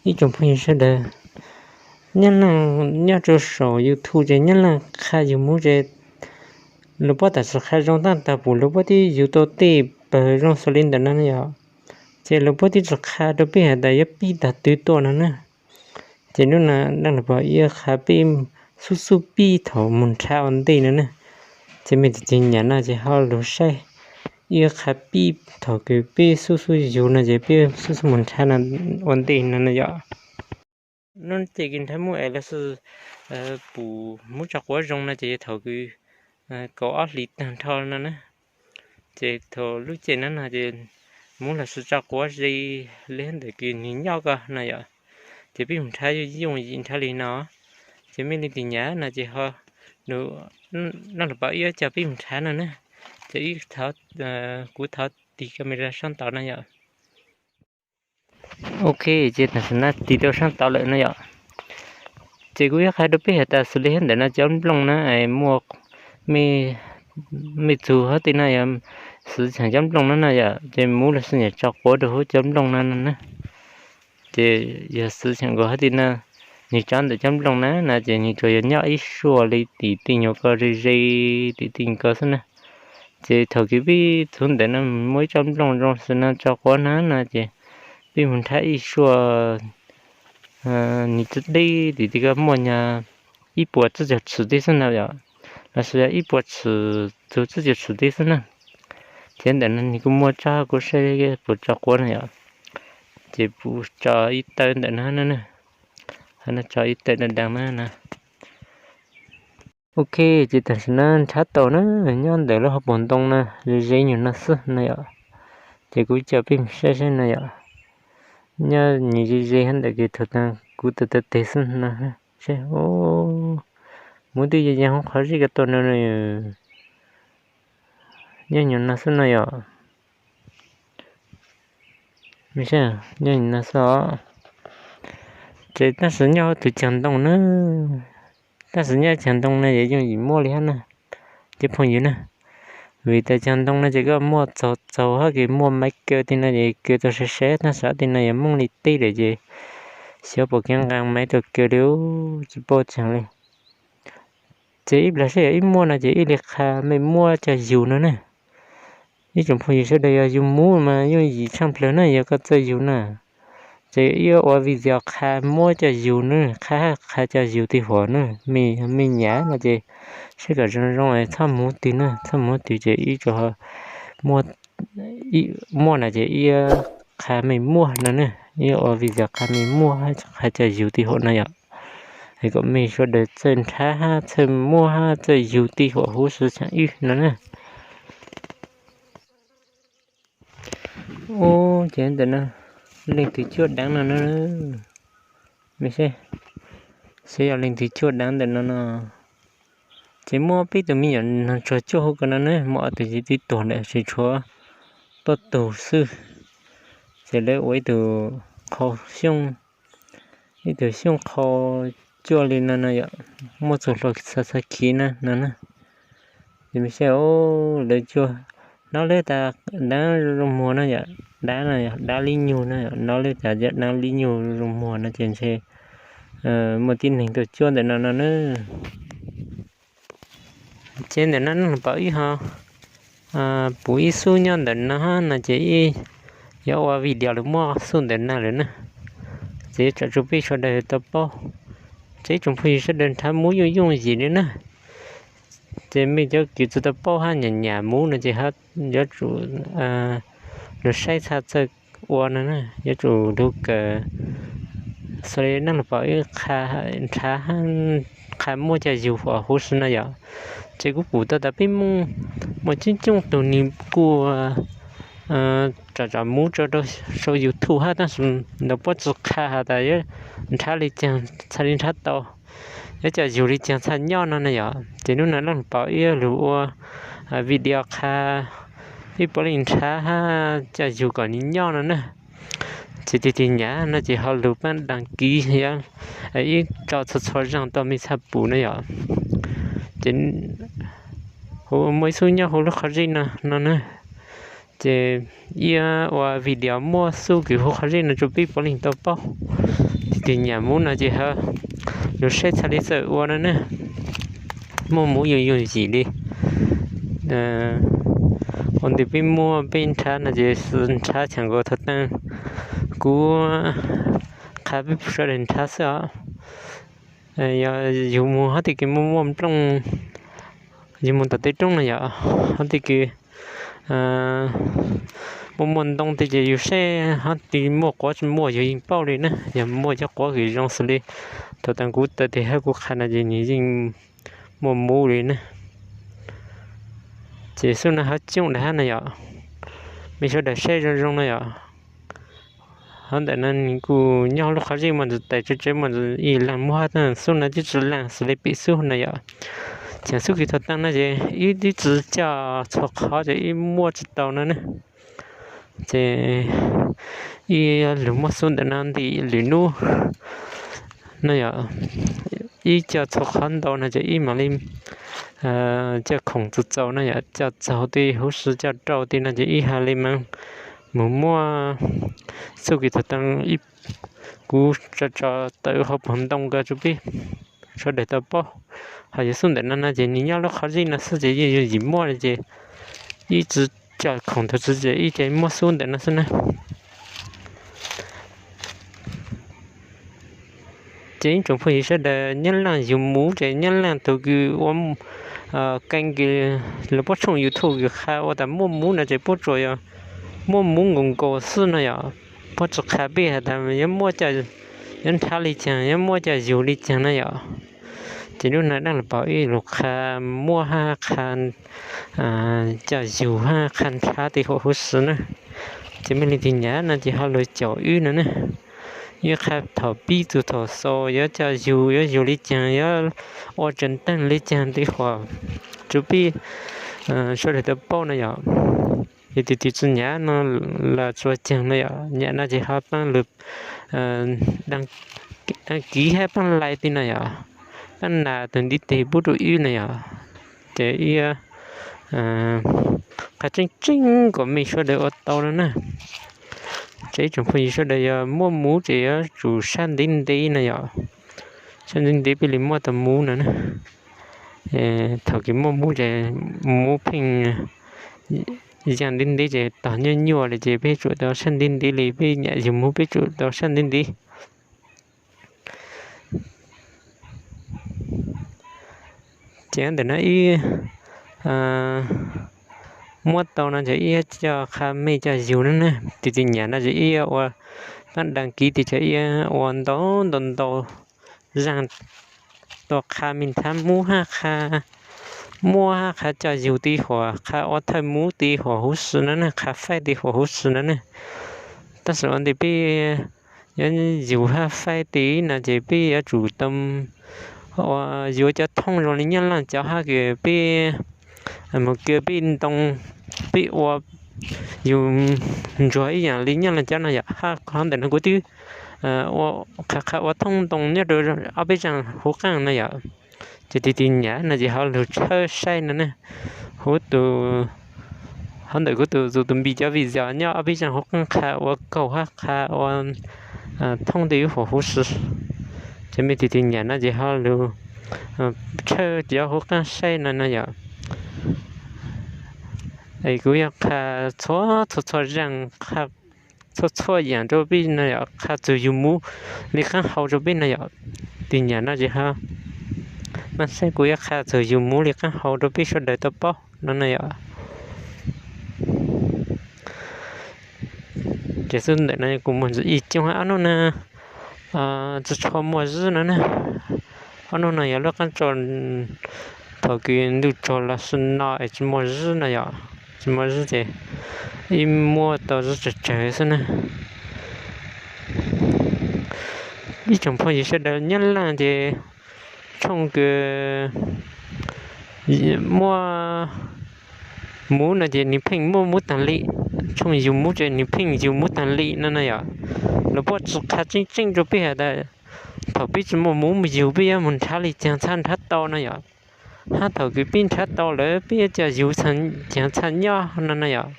Ib tsoom phooj ywg sawv daws, Nyab Laj nyob rau saum YouTube ces Nyab Laj qha yug muv ces luag puab tam sim qha zoo tag tag pum luag puab twb yug tau tej pawg zoo xws li ntawm no yom. Ces luag puab twb tsis qha rau peb has tas yuav pib tag twg tuaj no na. Ces hnub no dab laug pom ib qha peb xub xub pib thaum mus nrhav ua ntej no na. Ces mej tus tij nyam no ces ho lug saib ib qha pib thaum kws peb xub xub yug no ces peb xub xub mus nrhav no ua ntej no na yom. Hnub ces kws nrhav muv es lawv xwb pum muv tso quav zoo no ces yog thaum kws kaum ob hlis tag nrho no na. Ces thaum lub caij no no ces muv los xwb tso quav ze li ntawm kws nws nyob ko no yom. Ces peb mus nrhav yooj yim nrhav li no. Ces mej leej twg nyam no ces ho, dab laug pom ib coj peb mus nrhav no na. Ces kuv thov tig camera sab ntaum no yom. Ok, ces tam sim no tig rau sab ntaum lawm no yom. Ces kuv yuav qha rau peb has tas xws li ntawm no cov nplooj na, muaj mej txug hov tej no yog xwv txheem cov nplooj no no yom, ces muv los xwb nyam tso quav rau hauv cov nplooj no no na. Ces yog xwv txheem nkaus hov tej no, nws tso ntawm cov nplooj na no ces nws tsuas yog nyob ib suab li tim tej nyuag ko ze ze, tim tej nyuag ko xwb na. Ces thaum kws peb txug ntawm no muaj ib tsob nplooj zoo xwb no tso quav na no ces peb mus nrhav ib suab, nws tsis deb tim tej ko muaj nyog ib puas tsib caug tshwm teb xwb na yom, los sis yog ib puas tshwm txug tsib caug tshwm teb xwb na. Ces ntawm no nws kuj muaj tsob kuv saib puas tso quav no yom. Ces kuv tso ib tawm ntawm no na, ho no tso ib tawm dab dab na no. Ok, ces tam sim no nrhav tau na, nyob ntawm lub hauv paus ntoo no ze ze nyuag no xwb no yom. Ces kuv coj peb mus saib saib no yom. Nyob nws ze ze ntawm kws thaum kuv taw taw tes xwb no. Saib, muv twb ya ya hauv qhov zeb ko tau no, nyob nyuag no xwb no yom. Nyob nyuag no xwb os. Ces tab sis nyob hauv tus caag ntoo na, tab sis nyob caag ntoo no ces yooj yim muaj li hab na, cov phooj ywg na. Vim tas caag ntoo no ces koj muaj txaus txaus hab kws muaj maiv kaw tej no ces kaw tau sai sai, tab sis tej no yog Moob li teb lawm ces xyov puas kev nqaa maiv tau kaw li, tsis paub tseeb li. Ces ib plag saib yog ib muaj no ces ib li qha mej muab coj yug no na. Ib tsoom phooj ywg sawv daws yog yug muv mas yooj yim tshaaj plawg na yog koj txawj yug na. Ces ib ua video qha muab coj yug na, qha hab qha coj yug tej huam na. Mej nyam no ces saib kom zoo zoo txhob muv twg na, txhob muv twg ces ib tsoom muaj no ces ib qha mej muab no na, ib ua video qha mej muab hab qha coj yug tej huam no yom. Es kom mej sawv daws txawj nrhav hab txawj muab hab txawj yug tej huam huv si tshaj wb no na. Ub, ces ntawm no leej twg cuaj daav no na. Mej saib, xyov yog leej twg cuaj daav ntawm no no. Ces muaj peb tug me nyuam nag tsuag cuaj hauv ko no na, muaj ob tug yim tib tuag lawm tseem tshuav pab tug xwb. Ces lawv ua ib tug qhov xyoob, ib tug xyoob qhov cuaj li no no yom, muaj txug hlua xav xav khiv na no na. Ces mej saib, lawv cuaj, hnov lawv tas daav zoo muag no yom, daav no yom, daav li nyug no yom, hnov lawv tas daav li nyug zoo muag no ces ntshe muaj tib neeg tuaj cuab ntawm no no na. Ces ntawm no nej pom ib ho puv ib xub nyob ntawm no no ces ib, yuav ua video lug muab xub ntawm no lawm na. Ces yuav tso tsua peb sawv daws tau paub, ces ib tsoom phooj ywg sawv daws nrhav muv yooj yooj yim li na. Ces mej cov kws tsis tau paub hab nyam nyam muv no ces yuav tsum lug saib txhaj txawj ua no na, yuav tsum lug kawm xws li nej lug pom wb nrhav, qha muab coj yug huam huv si no yom. Ces kuv pum tau tas peb Moob muaj coob coob tug nws kuj tsom tsom muv tso rau saum YouTube hab tab sis ntawm puab tsis qha has tas yuav nrhav li caag txhaj li nrhav tau, yuav coj yug li caag txhaj nyob no na yom. Ces hnub no nej lug pom wb lug ua video qha wb puav leej nrhav hab coj yug kom nws nyob no na. Ces tig tig nyam no ces ho lug pab đăng ký, ib tso txhua txhua zaaj tuaj mej txhaj pum na yom. Ces muaj ib xub nyob huv lub qhov zeb no no na. Ces ib ua video muab xub kws huv qhov zeb no tsua peb puav leej tau paub. Tsis nyiam muv no ces ha, yus saib txhaj li txawj ua no ne. Muaj muv yus yus yim li. Ua ntej peb muaj peb nrhav no ces nrhav cheem nkaus thaum tag kuv qha peb sawv daws nrhav xwb os. Yog yus mus hov tej kev muaj muaj nplooj, yus mus tom tej roob no yom, hov tej kev muaj muaj ntoo tej ces yus saib hov tej muaj quav tsis muaj yus yeej paub li na. Yog muaj cov quav kws zoo xws li thaum tag kuv taw tes hab kuv qha no ces nws yeej muaj muv li na. Ces xub no hab coob daim hab na yom, mej sawv daws saib zoo zoo no yom. Hov ntawm no nws kuj nyob lub qhov zej mas ntxim tais tsev tsev mas ntxim ib leeg muab hab xub no twb tsis leeg xws li pem xub no yom. Ces xub kis thaum tag no ces ib twb tsis coj txhua qhov ces ib muaj tsis tau no ne. Ces ib lug muab xub ntawm no ntim lwm hnub no yom, ib coj txhua qhov ntau no ces ib mam li coj khoom txaus txaus no yom, coj txaus tej huv si coj rau tej no ces ib hais li mas mus muab xub kis thaum tag kuv tso tso tawm hauv paus ntoo ko rau peb sawv daws tau paub. Ho yog xub ntawm no no ces nws nyob lub qhov zej no xwb ces yeej yus yim muaj li ces ib tsis coj khoom thaum txhua ces ib ce muab xub ntawm no xwb na. Ces ib tsoom phooj ywg sawv daws nyob leej yug muv ces nyob leej tug kws ua keeb kws lawv puab tshooj YouTube kws qha ua tas muaj muv no ces puab tsuas yog muaj muv nkaus nkaus xwb no yom. Puab tsis qha peb has tas yuav muaj coj, yuav nrhav li caag, yuav muaj coj yug li caag na yom. Ces hnub no dlaab los pom ib lug qha muab hab qha coj yug hab qha nrhav tej huam huv si na. Ces mej leej twg nyam no ces ho lug caum wb no ne. Wb qha thaum pib txug thaum xaus yuav coj yug, yuav yug li caag, yuav ua tseem teeg li caag tej huam rua peb sawv daws tau paub no yom. Yog tus twg tsis nyam no los tsuas caag no yom, nyam no ces ho paab lug đăng ký hab paab like tej no yom, paab nas tug ntiv tes pub rua wb no yom. Ces wb qha tseeb tseeb kom mej sawv daws ua tau no na. Ces ib tsoom phooj ywg sawv daws yog muaj muv ces yuav tsum sab ntev ntev no yom, sab ntev ntev peb li muaj tau muv no na. Thaum kws muaj muv ces muv pheej yaj ntev ntev ces tog nyuaj nyuaj li ces peb tsum tau sab ntev ntev li, peb nyam yug muv peb tsum tau sab ntev ntev. Ces ntawm no ib muab tau no ces ib coj qha mej coj yug no na, tus twg nyam no ces ib ua paab đăng ký tes ces ib ua ntau ntau ntau zaaj tau qha mej nrhav muv hab qha muab hab qha coj yug tej huam, qha ua thawj muv tej huam huv si no na, qha faib tej huam huv si no na. Tab sis ua ntej peb yuav yug hab faib tej no ces peb yuav tsum tau yuav cov thooj zoo li Nyab Laaj cov hab kws peb mus kaw peb ntoo, peb ua yug ntsuag ib yaam li Nyab Laaj cov no yom. Hab qhov ntawm no kuv twb qha ua thooj ntoo nyob rau ob peb zaaj huv qaab no yom. Ces tus twg nyam no ces ho lug tshawb saib no ne. Huv tus, hov ntawm kuv tus, tus, tus npis cov video nyob ob peb zaaj huv qaab qha ua kaug hab qha ua thooj tej huam huv si. Ces mej tus twg nyam no ces ho lug tshawb cov huv qaab saib no no yom. Es kuv yuav qha txhua txhua txhua zaaj, txhua txhua yaam rau peb no yom, qha txug yug muv li qaab hau rau peb no yom. Tus nyam no ces ho maaj saib kuv yuav qha txug yug muv li qaab hau rau peb sawv daws tau paub no no yom. Ces xub ntawm no kuj muaj ntsis ib coob hab, ob nub no tsi tshua muaj zwb no na. Ob nub no yog lub qaab tso thaum kws ntuj tsaug los sis no es tsi muaj zwb no yom, tsi muaj zwb ces ib muab tau zwb tsawg tsawg xwb na. Ib tsoom phooj ywg sawv daws Nyab Laaj ces tshooj kws muaj muv no ces nwg pheej muaj muv taag li, tshooj yug muv ces nwg pheej yug muv taag li no no yom. Lawv puab tsi qha tseeb tseeb rau peb has tas thaum peb tsi muaj muv mus yug peb yuav mus nrhav li caag txhaj nrhav tau no yom, hab thaum kws peb nrhav tau lawm peb yuav coj yug caag txhaj nyob no no yom.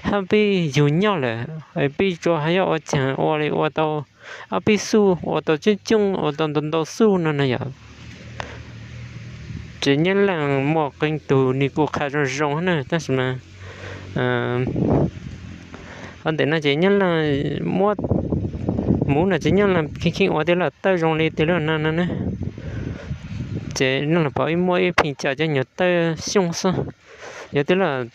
Hab peb yug nyob lawm, peb tsuas hais yog ua caag ua li ua tau ob peb xuj, ua tau coob coob, ua tau ntau ntau xuj no na yom. Ces Nyab Laaj muaj qee tug nwg kuj qha zoo zoo na, tab sis mas hov ntawm no ces Nyab Laaj muab muv no ces Nyab Laaj kheev kheev ua tij laug tawj zoo li tij laug no no na. Ces Nyab Laaj pom ib muaj ib pheej coj cov nyuag tawj xyooj xwb, yog tij laug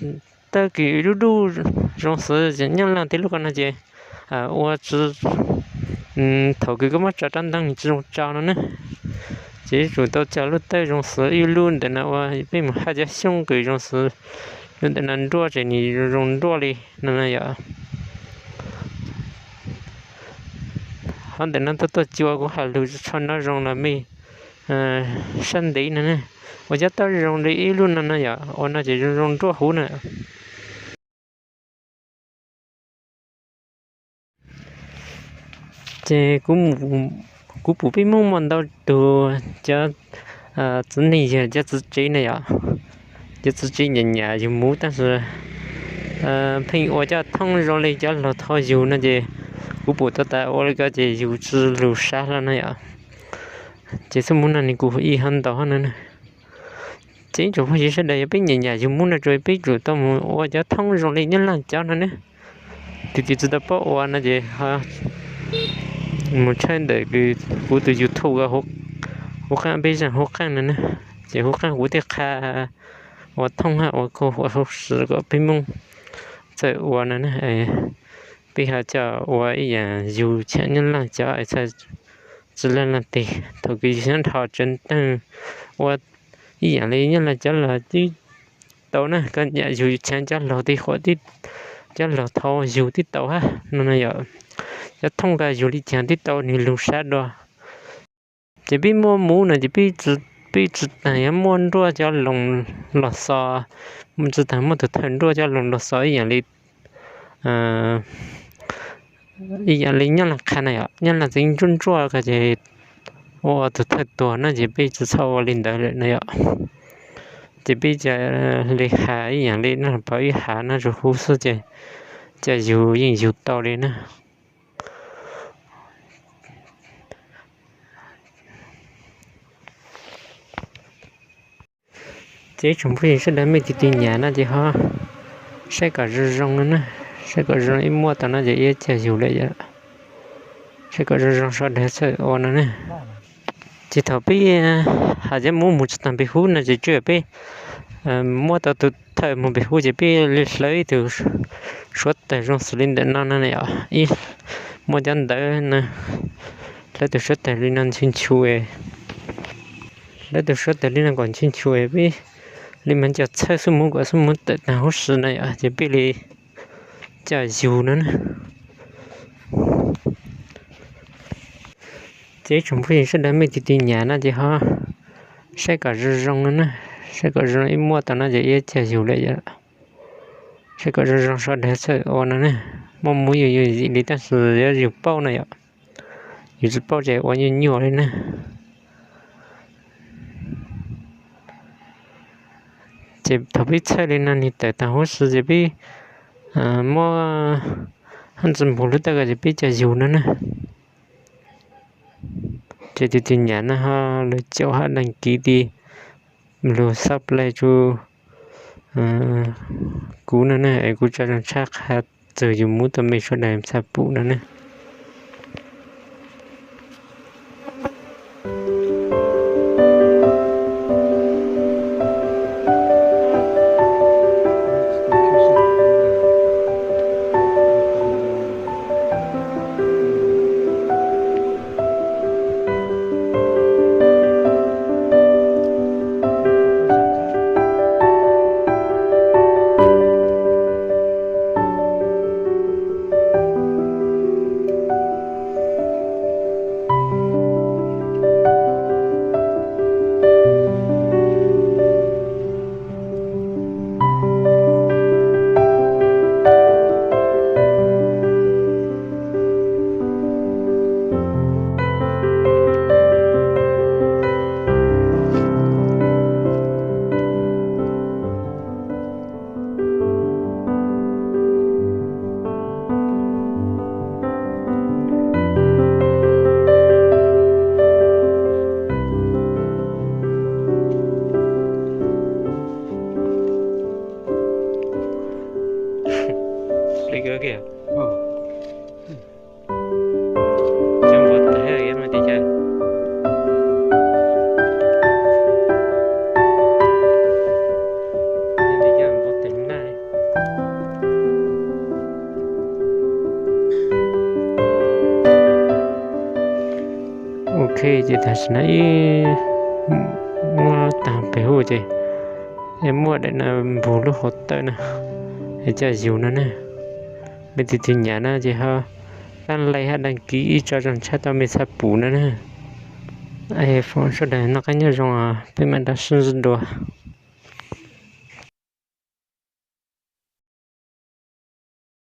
tawj kws dub dub zoo xwv, Nyab Laaj tij lub ko no ces ua tsi, thaum kws koj muab tso rab nteeb nws tsi zoo tso no na. Ces yuav tsum tau coj lub tawj zoo xwv, ib lub ntawm no ua peb mus haj cov xyooj kws zoo xwv, lub ntawm no nruab ces nws zoo nruab li no na yom. Hov ntawm no tuaj tuaj cua kuv has lug tso no zoo los mej sab ntev no na, ua cov tawj zoo li ib lub no no yom, ua no ces zoo zoo nruab huv na. Ces kuv pum peb Moob muaj ntau tug cov txiv neej yog cov txiv tsev na yom, cov txiv tsev nyam nyam yug muv tab sis pheej ua cov thoob zoo li cov laug thau yug no ces kuv pum tau tas ua li ko ces yug tsi lug sab hlo na yom. Ces xuab moov no nws kuj ib hov ntau hov no na. Ces ib tsoom phooj ywg sawv daws yog peb nyam nyam yug muv no tsuas peb tsum tau mus ua cov thoob zoo li Nyab Laaj cov no ne. Tus twg tsis tau paub ua no ces mus tshawb ntawm kuv tus YouTube huv qeej peb zaaj huv qeej no na. Ces huv qeej kuv thiaj qha ua thoob hab ua kag ua hauj lwm kom peb Moob txawj ua no na. Peb ho coj ua ib yaam yug chav Nyab Laaj cov txhaj tsi leej leej twg thaum kws yug nyob nrho tsev neeg ua ib yaam li Nyab Laaj cov los twb tau na, koj nyam yug chav cov laug twb huam twb, cov laug thau yug twb tau hab no na yom. Cov thoob ko yug li caag twb tau nws lug sab dua. Ces peb muab muv no ces peb tsi taag yuav muab nruab cov loo los xo, tsi taag muab tug thawj nruab cov loo los xo ib yaam li ib yaam li Nyab Laaj qha na yom, Nyab Laaj txeev ntsuab ntsuab ko ces ua tug thawj tuag no ces peb tsi txhob ua li ntawd lawm na yom. Ces peb ca le has ib yaam li no pab ib has no tsuas huv xwb ces ca yug yeej yug tau li na. Ces ib tsoom phooj ywg sawv daws mej tug twg nyam no ces ho saib kom zoo zoo no na, saib kom zoo ib muaj tau no ces ib ca yug lawm, saib kom zoo zoo sawv daws txhawj ua no na. Ces thaum peb has cov muv mus tsi taag pem huv no ces tsuas peb muab tau tug thawj mus pem huv ces peb le hlawv ib tug suav tawg zoo xws li ntawm no no, muaj cov ntawv no, hlawv tug suav tawg li no nchu nchu, hlawv tug suav tawg li no kom nchu nchu peb li mas coj txhawb xuab moov kom xuab moov tawm taag huv si na yom, ces peb li coj yug no na. Ces ib tsoom phooj ywg sawv daws mej tug twg nyam no ces ho saib kom zoo zoo no na, saib kom zoo ib muaj tau no ces ib ca yug lawm, saib kom zoo zoo sawv daws txhawj ua no na. Muaj muv yug yug yim li tab sis yuav yug paub no yom, yug tsi paub ces ua nyuaj nyuaj li na. Ces thaum peb txhawb li no nws tawm taag huv si ces peb muab hab ntsis npog lub tawj ko ces peb coj yug no na. Ces tug twg nyam no ho lug caum hab đăng ký ti, lug subscribe rua kuv no na, es kuv tso zoo tshab qha txug yug muv tau mej sawv daws txhaj pum no na. Ok, ces tam sim no ib muab tag pem huv ces muaj daim no npog lub hauv tawm no, es coj yug no na. Leej twg tus nyiam no ces ho pab like hab đăng ký ib tso zoo tshaj tau mej txhaj pum no na. Foom sawv daws noj qab nyob zoo, peb mam rov sib ntsib dua.